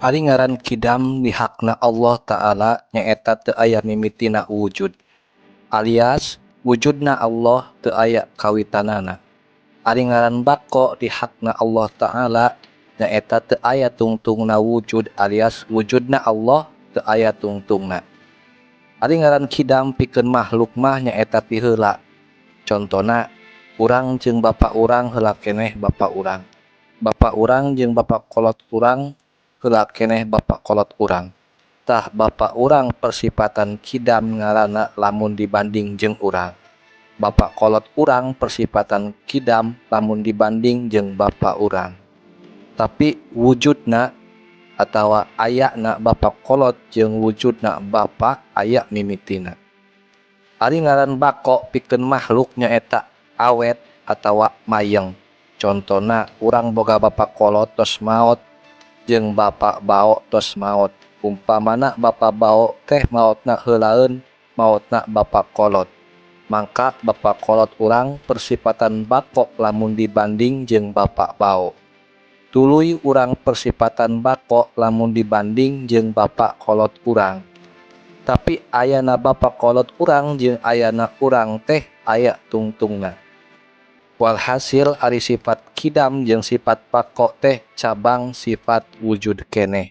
Ari ngaran kidam di hakna Allah Ta'ala nyaeta teu aya mimitina wujud. Alias wujudna Allah teu aya kawitanana. Ari ngaran baqo di hakna Allah Ta'ala nyaeta teu aya tungtungna wujud alias wujudna Allah teu aya tungtungna. Ari ngaran kidam pikeun makhluk mah nyaeta ti heula. Contona, urang jeung bapa urang heula keneh bapa urang. Bapa urang jeung bapa kolot urang heula keneh bapa kolot urang. Tah bapa urang persipatan kidam ngaranna lamun dibanding jeung urang. Bapa kolot urang persipatan kidam lamun dibanding jeung bapa urang. Tapi wujudna atawa ayana bapa kolot jeung wujudna bapa aya mimitina. Ari ngaran baqo pikeun makhluk nyaeta awet atawa mayeng. Contona urang boga bapa kolot tos maot jeung bapa bao tos maot. Umpamana bapa bao teh maotna heulaeun maotna bapa kolot. Mangka bapa kolot urang persipatan baqo lamun dibanding jeung bapa bao. Tuluy urang persipatan baqo lamun dibanding jeung bapa kolot urang. Tapi ayana bapa kolot urang jeung ayana urang teh aya tungtungna. Walhasil ari sifat kidam jeung sifat baqo teh cabang sifat wujud keneh.